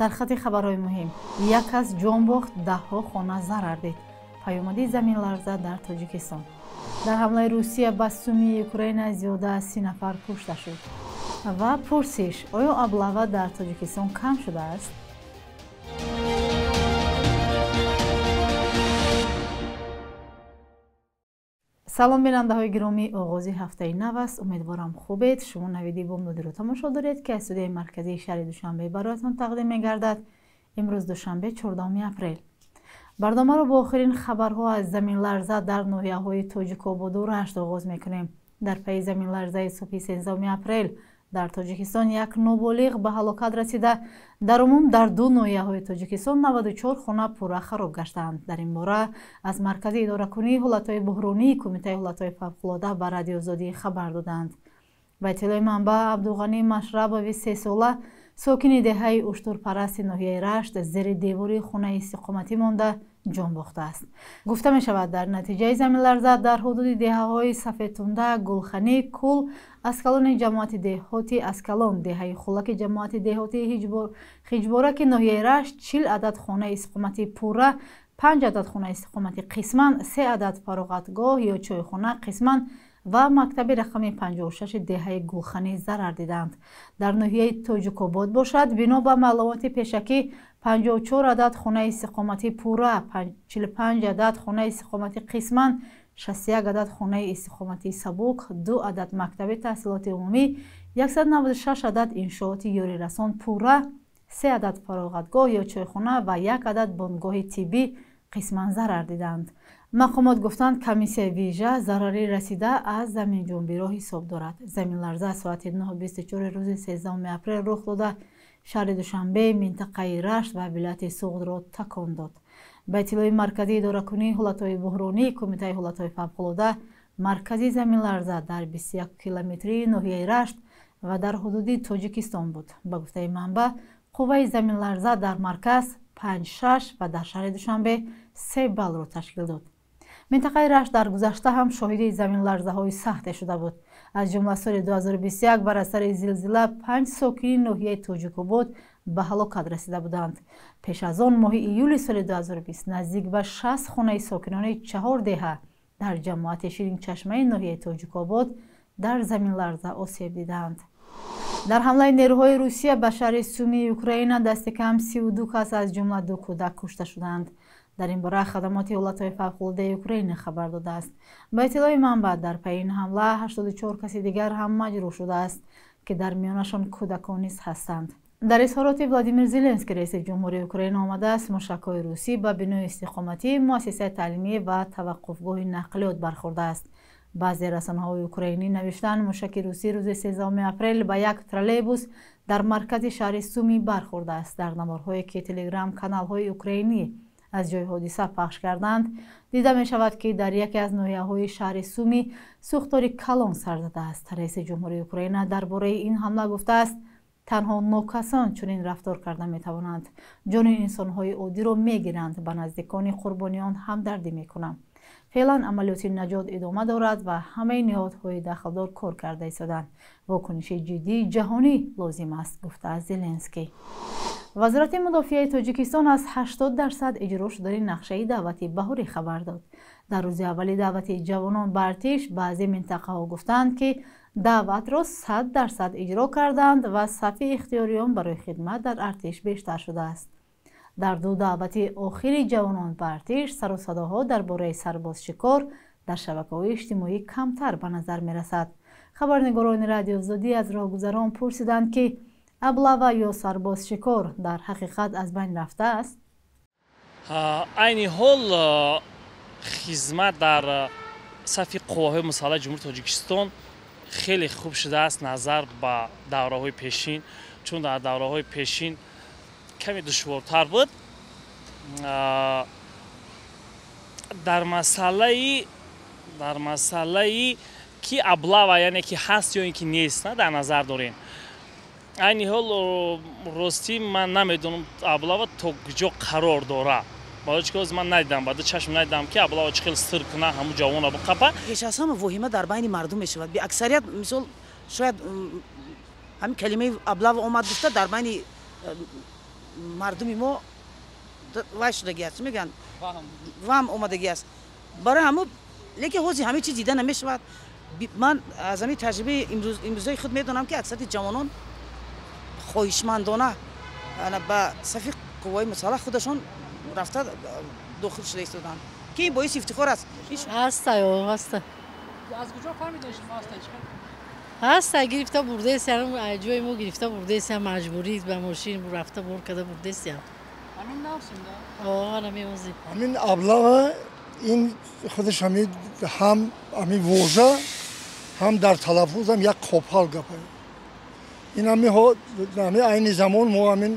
Сархати хабарҳои муҳим: як кас ҷон бохт, даҳҳо хона зарар дид. Паёмади заминларза дар Тоҷикистон. Дар ҳамлаи Русия ба Сумии Украина зиёда аз 30 нафар кушта шуд. Ва пурсиш: оё облава дар Тоҷикистон кам шудааст? Салом, бинандаҳои гиромӣ, оғози ҳафтаи нав аст. Умедворам, хубед. Шумо навиди бомдодиро тамошо доред, ки аз студияи марказии шаҳри Душанбе бароятон тақдим мегардад. Имрӯз душанбе, 14 апрел. Барномаро бо охирин хабарҳо аз заминларза дар ноҳияҳои Тоҷикободу Рашт оғоз мекунем. Дар пайи заминларзаи субҳи 13 апрел дар Тоҷикистон як ноболиғ ба ҳалокат расида. Дар умум дар ду ноҳияҳои Тоҷикистон 94 хона пурра хароб гаштаанд. Дар ин бора аз Маркази идоракунии ҳолатҳои буҳронии Кумитаи ҳолатҳои фавқулода ба Радиозодӣ хабар доданд. Ба иттилои манбаъ, Абдуғанӣ Машрабови сесола, сокини деҳаи Уштурпарасти ноҳияи Рашт, зери девори хонаи истиқоматӣ монда ҷон бохтааст. Гуфта мешавад, дар натиҷаи заминларза дар ҳудуди деҳаҳои Сафедтунда, Гулханӣ, Кул, Аскалони ҷамоати деҳоти Аскалон, деҳаи Хулаки ҷамоати деҳоти Хиҷбораки ноҳияи Рашт 40 адад хонаи истиқоматӣ пурра, 5 адад хонаи истиқоматӣ қисман, 3 адад фароғатгоҳ ё чойхона қисман ва мактаби рақами 56 деҳаи Гулханӣ зарар диданд. Дар ноҳияи Тоҷикобод бошад, бино ба маълумоти пешакӣ, 54 адад хонаи истиқоматӣ пурра, 45 адад хонаи истиқоматӣ қисман, 61 адад хонаи истиқоматии сабук, 2 адад мактаби таҳсилоти умумӣ, 196 адад иншооти ёрирасон пурра, 3 адад фароғатгоҳ ё чойхона ва 1 адад бонгоҳи тиббӣ қисман зарар диданд. Мақомот гуфтанд, комиссияи вижа зарари расида аз заминҷунбиро ҳисоб дорад. Заминларза соати 9:24 рӯзи 13 апрел рух дода, шаҳри Душанбе, минтақаи Рашт ва вилояти Суғдро такон дод. Ба иттилои Маркази идоракунии ҳолатҳои буҳронии Кумитаи ҳолатҳои фавқулода, маркази заминларза дар 21 километрии ноҳияи Рашт ва дар ҳудуди Тоҷикистон буд. Ба гуфтаи манбаъ, қувваи заминларза дар марказ 5,6 ва дар шаҳри Душанбе 3 баллро ташкил дод. Минтақаи Рашт дар гузашта ҳам шоҳиди заминларзаҳои сахте шуда буд. Аз ҷумла соли 2021 бар асари зилзила 5 сокини ноҳияи Тоҷикобод ба ҳалокат расида буданд. Пеш аз он моҳи июли соли 2020 наздик ба 60 хонаи сокинони 4 деҳа дар ҷамоати Ширинчашмаи ноҳияи Тоҷикобод дар заминларза осеб диданд. Дар ҳамлаи нерӯҳои Русия ба шаҳри Сумии Украина дасти кам 32 кас, аз ҷумла 2 кӯдак, кушта шуданд. Дар ин бора хадамоти ҳолатҳои фавқулодаи Украина хабар додааст. Ба иттилои манбаъ, дар пайи ин ҳамла 84 каси дигар ҳам маҷрӯҳ шудааст, ки дар миёнашон кӯдакон низ ҳастанд. Дар изҳороти Владимир Зеленский, раиси ҷумҳури Украина, омадааст, мушакҳои русӣ ба бинои истиқоматӣ, муассисаи таълимӣ ва таваққуфгоҳи нақлиёт бархӯрдааст. Баъзе расонаҳои украинӣ навиштанд, мушаки русӣ рӯзи 13 апрел ба як троллейбус дар маркази шаҳри Суми бархӯрдааст. Дар наворҳое, ки телеграм-каналҳои украинӣ аз ҷои ҳодиса пахш карданд, дида мешавад, ки дар яке аз ноҳияҳои шаҳри Суми сӯхтори калон сар задааст. Раиси ҷумҳури Украина дар бораи ин ҳамла гуфтааст, танҳо нокасон чунин рафтор карда метавонанд. Ҷони инсонҳои оддиро мегиранд, ба наздикони қурбониён ҳамдардӣ мекунам. Феълан амалиёти наҷот идома дорад ва ҳамаи ниҳодҳои дахлдор кор карда истоданд. Вокуниши ҷиддии ҷаҳонӣ лозим аст, гуфтааст Зеленский. Вазорати мудофиаи Тоҷикистон аз 80% иҷро шудани нақшаи даъвати баҳорӣ хабар дод. Дар рӯзи аввали даъвати ҷавонон ба артиш баъзе минтақаҳо гуфтанд, ки даъватро 100% иҷро карданд ва сафи ихтиёриён барои хидмат дар артиш бештар шудааст. Дар ду даъвати охири ҷавонон ба артиш сару садоҳо дар бораи сарбозшикор дар шабакаҳои иҷтимоӣ камтар ба назар мерасад. Хабарнигорони Радиозодӣ аз роҳгузарон пурсиданд, ки облава ё сарбозшикор дар ҳақиқат аз байн рафтааст? Айни ҳол хизмат дар сафи қувваҳои мусаллаҳи Ҷумҳурии Тоҷикистон хеле хуб шудааст назар ба давраҳои пешин, чун дар давраҳои пешин каме душвортар буд. Дар масъалаи ки облава, яъне ки ҳаст ё ин ки нест, дар назар дорем. Айни ҳол, ростӣ, ман намедонам, облава то куҷо қарор дорад, барои чӣ ки ман надидам, ба ду чашм надидам, ки облава чӣ хел сир куна, ҳамун ҷавонро биқапа. Пеш аз ҳама воҳима дар байни мардум мешавад. Аксарият, мисол, шояд ҳамин калимаи облава омад гуфта, дар байни Мардуми мо вай шудагӣ аст, мегӯянд, ваҳм омадагӣ аст барои ҳамун. Лекин ҳозир ҳама чиз дида намешавад. Ман аз ҳамин таҷрибаи имрӯзаи худ медонам, ки аксарияти ҷавонон хоҳишмандона ба сафи қувваҳои мусаллаҳ худашон рафта дохил шуда истоданд, ки ин боиси ифтихор аст. Ҳаста, ҳаста. Аз куҷо фаҳмидед шумо ҳаста? Ҳаста, гирифта бурдесиям, ҷои мо гирифта бурдесиям, маҷбурӣ ба мошин рафта бор карда бурдесиям. Ҳамин навсимда? Ҳамин ҳозир. Ҳамин аблава ин худаш ҳамин ҳам ҳамин вожа, ҳам дар талаффузам як қопал гапа. Ин ҳамин айни замон мо ҳамин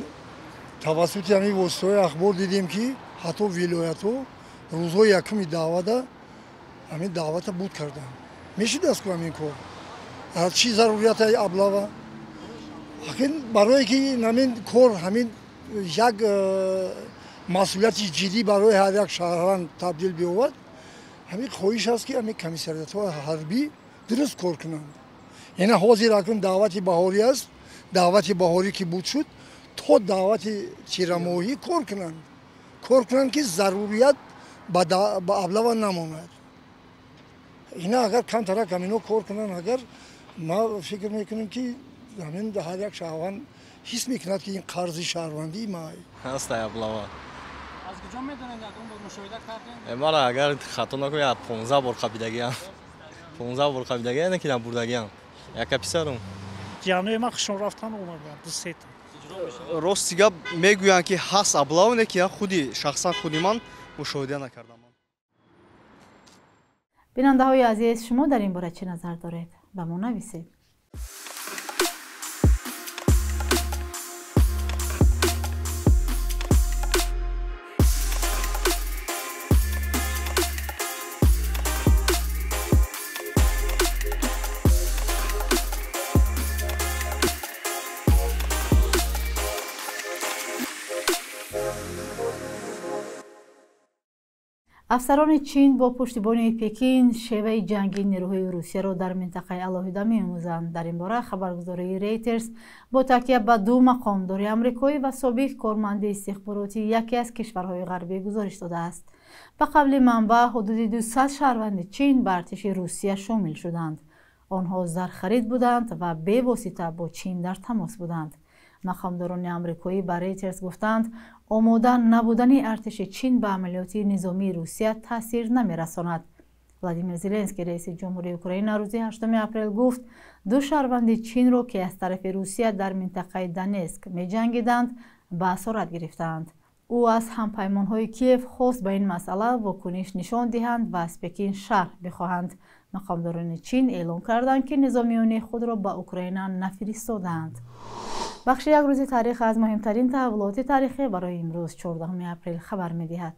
тавассути ҳамин воситаҳои ахбор дидем, ки ҳатто вилоятҳо рӯзҳои якуми даъвата ҳамин даъвата буд карданд. Мешудааст ку ҳамин кор? Чӣ зарурияте аблава? Барое ки ҳамин кор ҳамин як масъулияти ҷиддӣ барои ҳар як шаҳрванд табдил биёбад, ҳамин хоҳиш аст, ки ҳамин комиссариятҳои ҳарбӣ дуруст кор кунанд. Яъне ҳозир акнун даъвати баҳорӣ аст, даъвати баҳорӣ ки буд шуд, то даъвати тирамоҳӣ кор кунанд, кор кунанд, ки зарурият ба аблава намонад. Ина агар камтарак ҳамино кор кунанд, агар ма фикр мекунем, ки ҳамин ҳар як шаҳрванд ҳис мекунад, ки ин қарзи шаҳрвандии ма. Ҳаста аблава. Аз куҷо медонед? Ягон бор мушоҳида кардем? Мара агар хато накунам, 15 бор қабидагиам, 15 бор қабидагиам, не ки набурдагиам. Яка писарум. Ҷанои ман хушон рафтан омаданд ду сета. Рости гап, мегӯянд, ки ҳаст аблава, не ки худи шахсан худи ман мушоҳида накардам. Бинандаҳои азиз, шумо дар ин бора чӣ назар доред? Ба мо нависед. Афсарони Чин бо пуштибонии Пекин шеваи ҷангии нерӯҳои Русияро дар минтақаи алоҳида меомӯзанд. Дар ин бора хабаргузории Рейтерс бо такя ба ду мақомдори амрикоӣ ва собиқ корманди истихборотии яке аз кишварҳои ғарбӣ гузориш додааст. Ба қавли манбаъ, ҳудуди 200 шаҳрванди Чин ба артиши Русия шомил шуданд. Онҳо зархарид буданд ва бевосита бо Чин дар тамос буданд. Мақомдорони амрикоӣ ба Рейтерс гуфтанд, омода набудани артиши Чин ба амалиёти низомии Русия таъсир намерасонад. Владимир Зеленский, раиси ҷумҳурии Украина, рӯзи 8 апрел гуфт, ду шаҳрванди Чинро, ки аз тарафи Русия дар минтақаи Донецк меҷангиданд, ба асорат гирифтаанд. Ӯ аз ҳампаймонҳои Киев хост, ба ин масъала вокуниш нишон диҳанд ва аз Пекин шарҳ бихоҳанд. Мақомдорони Чин эълон карданд, ки низомиёни худро ба Украина нафиристодаанд. Бахши як рӯзи таърих аз муҳимтарин таҳаввулоти таърихӣ барои имрӯз, 14 апрел, хабар медиҳад.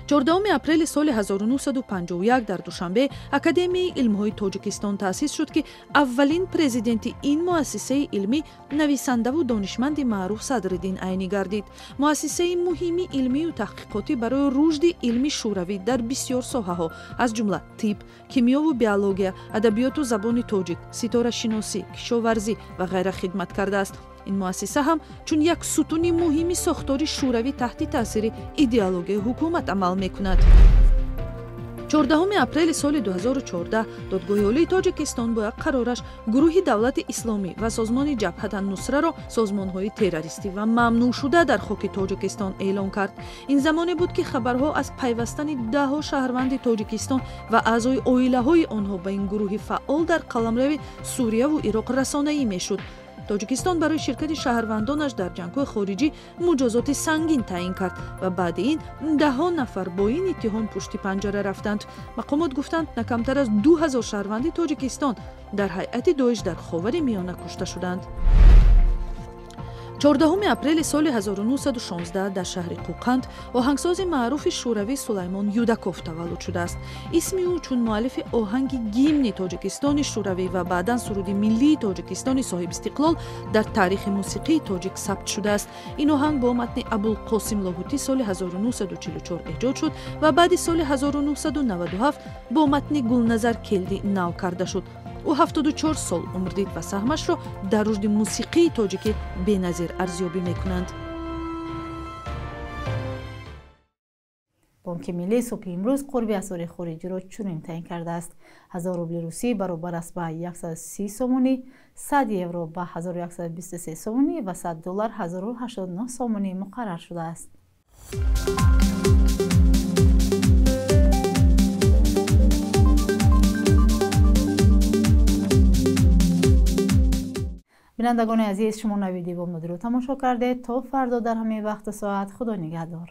14 апрели соли 1951 дар Душанбе Академияи илмҳои Тоҷикистон таъсис шуд, ки аввалин президенти ин муассисаи илмӣ нависандаву донишманди маъруф Садриддин Айнӣ гардид. Муассисаи муҳими илмию таҳқиқотӣ барои рушди илми шӯравӣ дар бисёр соҳаҳо, аз ҷумла тиб, кимиёву биология, адабиёту забони тоҷик, ситорашиносӣ, кишоварзӣ ва ғайра хидмат кардааст. Ин муассиса ҳам чун як сутуни муҳими сохтори шӯравӣ таҳти таъсири идеологияи ҳукумат амал мекунад. 14 апрели соли 2014 Додгоҳи Олии Тоҷикистон бо як қарораш гурӯҳи Давлати Исломӣ ва созмони Ҷабҳат Аннусраро созмонҳои террористӣ ва мамнӯъшуда дар хоки Тоҷикистон эълон кард. Ин замоне буд, ки хабарҳо аз пайвастани даҳҳо шаҳрванди Тоҷикистон ва аъзои оилаҳои онҳо ба ин гурӯҳи фаъол дар қаламрави Сурияву Ироқ расонаӣ мешуд. Тоҷикистон барои ширкати шаҳрвандонаш дар ҷангҳои хориҷӣ муҷозоти сангин таъин кард ва баъди ин даҳҳо нафар бо ин иттиҳом пушти панҷара рафтанд. Мақомот гуфтанд, на камтар аз 2000 шаҳрванди Тоҷикистон дар ҳайати Доиш дар Ховари Миёна кушта шуданд. 14 апрели соли 1916 дар шаҳри Қӯқанд оҳангсози маъруфи шӯравӣ Сулаймон Юдаков таваллуд шудааст. Исми ӯ чун муаллифи оҳанги гимни Тоҷикистони шӯравӣ ва баъдан суруди миллии Тоҷикистони соҳибистиқлол дар таърихи мусиқии тоҷик сабт шудааст. Ин оҳанг бо матни Абулқосим Лоҳутӣ соли 1944 эҷод шуд ва баъди соли 1997 бо матни Гулназар Келдӣ нав карда шуд. Ӯ 74 сол умр дид ва саҳмашро дар рушди мусиқии тоҷикӣ беназир арзёбӣ мекунанд. Бонки миллӣ субҳи имрӯз қурби асъори хориҷиро чунин таъин кардааст. 1000 рубли русӣ баробар аст ба 130 сомонӣ, 100 евро ба 1123 сомонӣ ва 100 доллар 1089 сомонӣ муқаррар шудааст. Бинандагони азиз, шумо навиди бомдодиро тамошо кардед. То фардо дар ҳамин вақту соат, Худо нигаҳдор.